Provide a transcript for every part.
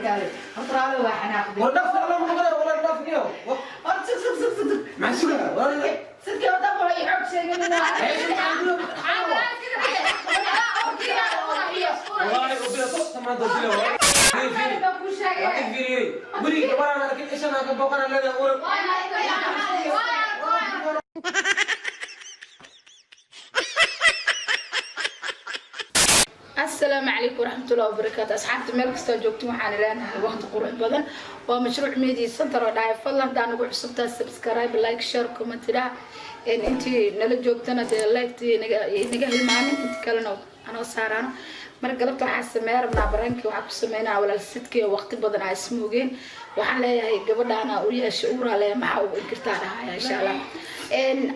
Ragaale, horta raali waa xanaaqday. War dhaaf alla ma qada wala dhaafniyo. Horta sug, sug, sug, sug. Maxaa sugaa wala? Sidkii horta waxay xoog sheeganina. Wallahi ubila tamaanta dila wallahi. Baan kuu sheegay. Fiiri, guriga gabaraan arkin ishana ka boqana leedahay uur. Asalaamu calaykum waraxmatullahi wabarakaatu. Asxaabta meel kastoo joogtin, waxaan leenahay waqti qurux badan. Waa Mashruuc Media Center oo dhahay, fadlan hadaa nagu cusubtaa, subscribe, like, share, comment dhaha. Intii nala joogtana dee like naga naga hilmaamin, inti kalena anoo saaraano. Marka galabta waxaa sameeya rabnaa barankii. Waxaa ku sameynaa walaal sidkii waqti badan aa ismoogeen. Waxaan leeyahay gabadhaana u yeesha uuraa leeyahay, maxaa ugu inkirtaa dhahaya. Insha Allah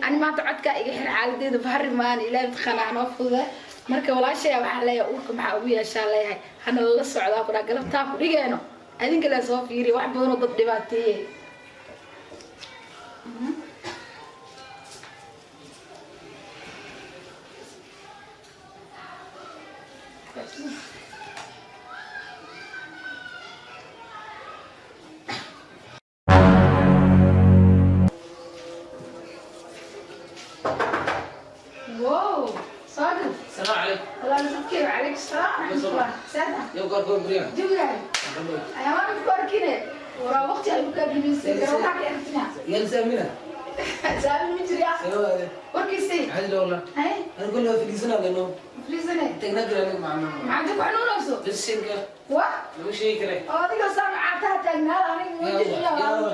ani maanta codkaa iga xir, xaaladeeda bahari maan, Ilaahay mataqaana anoo fudude. Marka walaashaya waxaa leeyahay uurka maxaa ugu yeeshaa leeyahay, hana lala socdaa ku dhaa galabtaa ku dhigeeno. Adinka lee soo fiiriya wax badan oo dad dhibaateeye. Wow, صادق. السلام عليكم. Walaal sidkii, وعليك السلام ورحمة الله. سادة. Yow gaar goor guriga. Jawigaay ayaa waan ku arkine waraa waqti ay ku kaadhimisay garoonka ka irtina. Yal saamina. Saamin ma jira. Sawa. Warkiisii. عادي والله. Hay. انا كله في سنه لانه Friisane. تقنا قال مع ماما. Maxaad ku xanuunayso? بالسنك. Wa. لو شيء كره. Oo adiga saan caataha taagnaada aniga يا wajhi.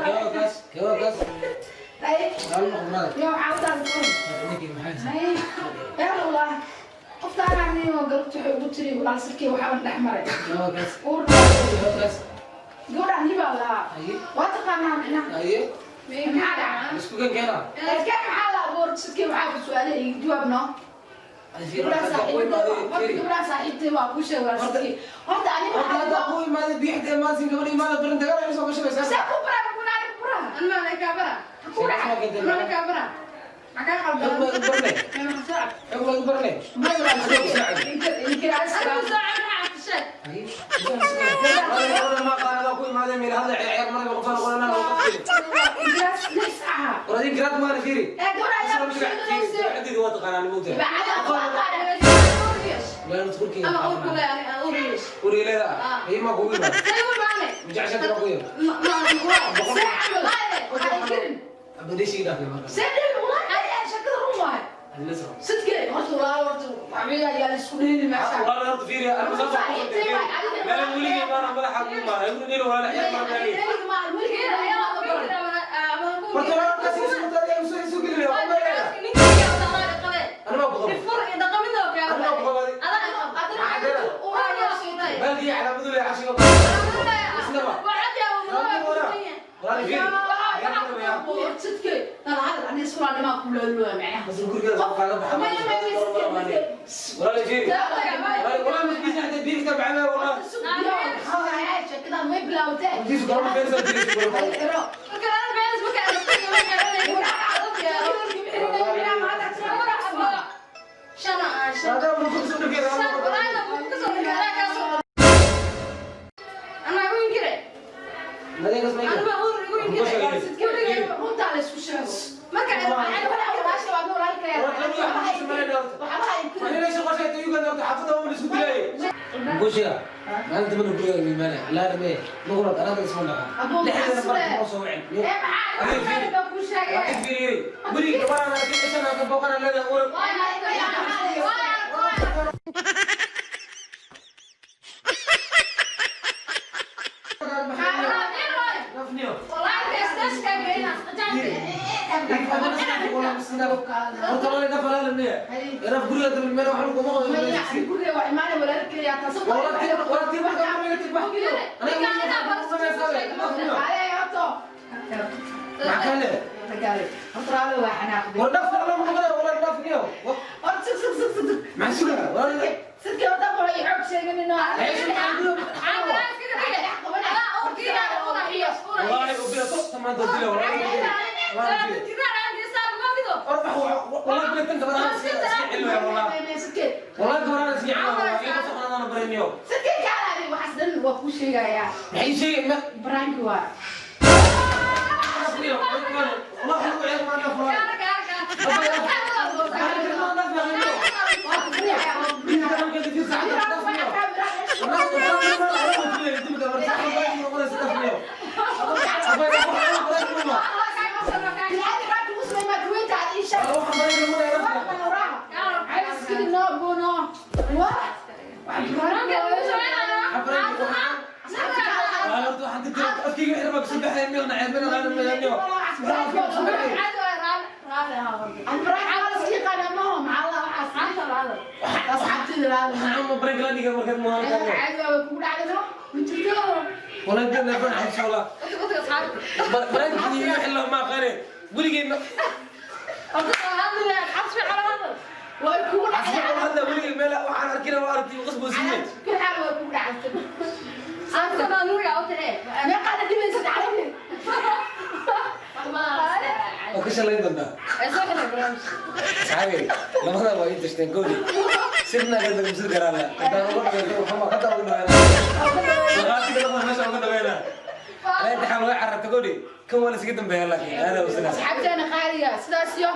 يا كاس يا كاس. Hay. قال عمرك. Yo caawdaad ku. انك maxay? Hay. Yaa wallah. Qoftaan aniga oo galabta waxay ugu tiri walaal sidkii waxaan dhex maray. يا كاس. Uur. يا كاس. Gabadhaan hibaa lahaa. اي. Waa taqaanaa micnaha. اي. Maxaa dhacay? isku kan keena. Laakiin maxaa la abuuray sidkii? Waxaa ku su'aalay iga jawaab no. Gabadhaa saaxiibtay waa kuu sheegay walaal sidkii. Horta aniga Horta hadda waxaa ku imaada biixda imaasin gabadha imaada barin dagaal ay soo gashay. saa ku baraa ku naari ku baraa. Ku dhacay. Xog baa barnay, xog baa barnay. May walaal sidkii. Inkiraas. Ma qaanada ku imaadeen meel hadda ciyaar marba qofaan qoranaa. Inkiraas lis aha. Waradin kiraad maana fiiri. Ee gabadha ayaa ku sheeganaysa. Cididu waa taqaanaa nimugta. Bacda waa qaadhay. Meel turkiga uriga leedaa ay ma kugu imaad mujacshada ma ku yar. See camal. Ha inkirin. Abadheeshii dhaafay marka. See dhil walaal ay shakada run waay. Adila soo. Sidkii horta walaal horta waxbiga ayaa la isku dheeli meesha. Walaal horta fiiri anigu soo meel weligay maana madaxa ku imaada igu dhil walaal ciyaar marba. Marka walaal kaas isku taagay soo isu gelin waa ma leeyahay. Anima ku qabo, anima ku qabo. Baldi calaamadu leeyahay cashiga isnaba walaal fiiri. Bas guriga kaaga baxa walaal fiiri walaal ma fiisi xataa biilka bacaa walaal. Diisu garama beersa diisu garama. Hada ma ku soo dhigay. Nadeegas ma Gushiga maalinta mana guriga imaanay laana mee nuqulad anaga isma dhaqa lixdan mar kuma soo wicin. Fiiri guriga gabaraan arkin ishana ka boqana leedahay uur. Nafniyo. Horta walaal naf walaal mee naf guriga dib meel wax lagu maqo. Walaal tii wax ka meel tii wax war dhaf alla ma qada walaal dhafniyo. Maxaa sugaa walaal? Sidkii horta waxay xoog sheeganina. والله وبلا tamaanta dila walaal أربح والله بلا تنت بدل والله والله gabaraan iska cilmiya والله iga soo qaadan bareniyo. Sidkii kaalaadi waxaas dhan Waa kuu sheegayaa. Maxay sheegay ma Prank waa. Allah lagu ceeb ma nafra. Waa ku furiyaa, waa ku furiyaa. Bilaahi raag ugu sameey duweynta aad ii sheeg. Iskili no buno. Wah. Wax prank waaye. Aan prank waa la iska yaqaanaa, maaho, maxaa la waxaas. Asxaabtida laada. Caadi waa kugu dhacday, no? Ma jirto. Weligeen Way kugu dhacday. hadda weligeen meel waxaan arkina waa aragtay qasbo siiyay. Kul xaal way kugu dhacday. Meeqaad dhibaysa dhacday? Oo ka shalayn doontaa. Saxaabi, labada waa ii tashteen goodi. Sirna ka dagumsid garaala. Haddaan uga dhaweynto, waxaan hadda uga dhaweynaa. Maqaatiga labada meesha uga dhaweynaa. Alaa imtixaan laga cararta goodi. Kan waa la iskaga dambeeyaa laakiin. Aada u sidaas. Asxaabteena qaaliga sidaas iyo